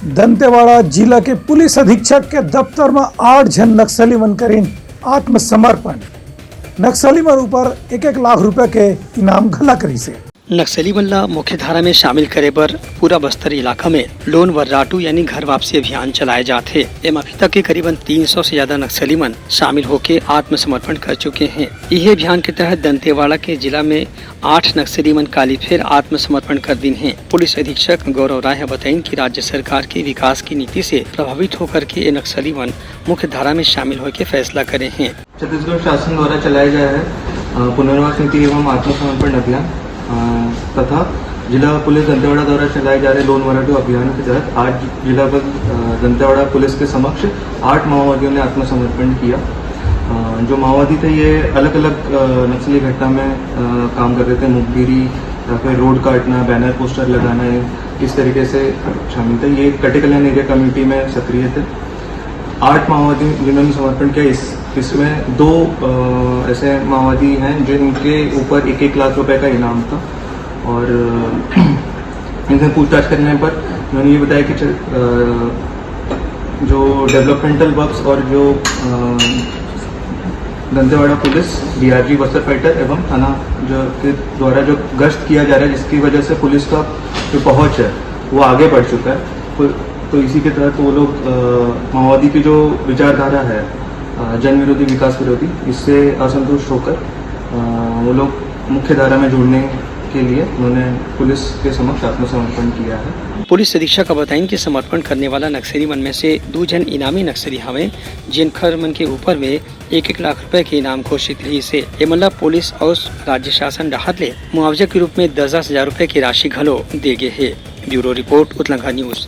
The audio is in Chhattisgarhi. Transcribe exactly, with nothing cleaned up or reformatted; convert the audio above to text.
दंतेवाड़ा जिला के पुलिस अधीक्षक के दफ्तर म आठ झन नक्सली मन करिन आत्मसमर्पण। नक्सली मन ऊपर एक एक लाख रुपया के इनाम घलक रहिसे। नक्सली मन ला मुख्य धारा में शामिल करे बर पूरा बस्तर इलाका में लोन वर्राटू यानी घर वापसी अभियान चलाए जात हे। एमा अभी तक के करीबन तीन सौ से ज्यादा नक्सली मन शामिल होके आत्मसमर्पण कर चुके हैं। इहे अभियान के तहत दंतेवाड़ा के जिला में आठ नक्सली मन काली फेर आत्मसमर्पण कर दिन हे। पुलिस अधीक्षक गौरव राय ह बताइन कि राज्य सरकार के विकास की नीति से प्रभावित होकर के ये नक्सली मन मुख्य धारा में शामिल होय के फैसला करे हैं। छत्तीसगढ़ शासन द्वारा चलाए जा रहे, अ, पुनर्वास नीति एवं आत्मसमर्पण अभियान, अ, तथा जिला पुलिस दंतेवाड़ा द्वारा चलाए जा रहे लोन वर्राटू अभियान के तहत आज जिला बल, अ, दंतेवाड़ा पुलिस के समक्ष आठ माओवादियों ने आत्मसमर्पण किया। अ, जो माओवादी थे, ये अलग-अलग, अ, नक्सली घटना में, अ, काम करते थे। मुखबिरी या फिर रोड काटना, बैनर पोस्टर लगाना, ये इस तरीके से शामिल थे। ये कटेकल्याण एरिया कमेटी में सक्रिय थे। आठ माओवादी जिन्होंने समर्पण किया, इस, इसमें दो, अ, ऐसे माओवादी हैं जिनके ऊपर एक एक लाख रुपए का इनाम था। और, अ, इनसे पूछताछ करने पर उन्होंने ये बताया कि चल-, अ, जो डेवलपमेंटल वर्क्स और जो, अ, Dantewada police, DRG Bastar fighter एवं थाना जो के द्वारा जो गश्त किया जा रहा है, जिसकी वजह से पुलिस का जो पहुंच है, वो आगे बढ़ चुका है। तो, तो इसी के तहत वो लोग, अ, माओवादी की जो विचारधारा है, अ, जन विरोधी, विकास विरोधी, इससे असंतुष्ट होकर, अ, वो लोग मुख्य धारा में जुड़ने के लिए उन्होंने पुलिस के समक्ष आत्मसमर्पण किया है। पुलिस अधीक्षक ह बताइन कि समर्पण करने वाला नक्सली मन में से दू झन इनामी नक्सली हवय, जेनखर मन के ऊपर में एक एक लाख रुपए के इनाम घोषित रहिस हे। एमन ला पुलिस अउ राज्य शासन डहार ले मुआवजा के रूप में दस दस हजार रुपए के राशि घलो दे गे हे। ब्यूरो रिपोर्ट, उतलंघा न्यूज।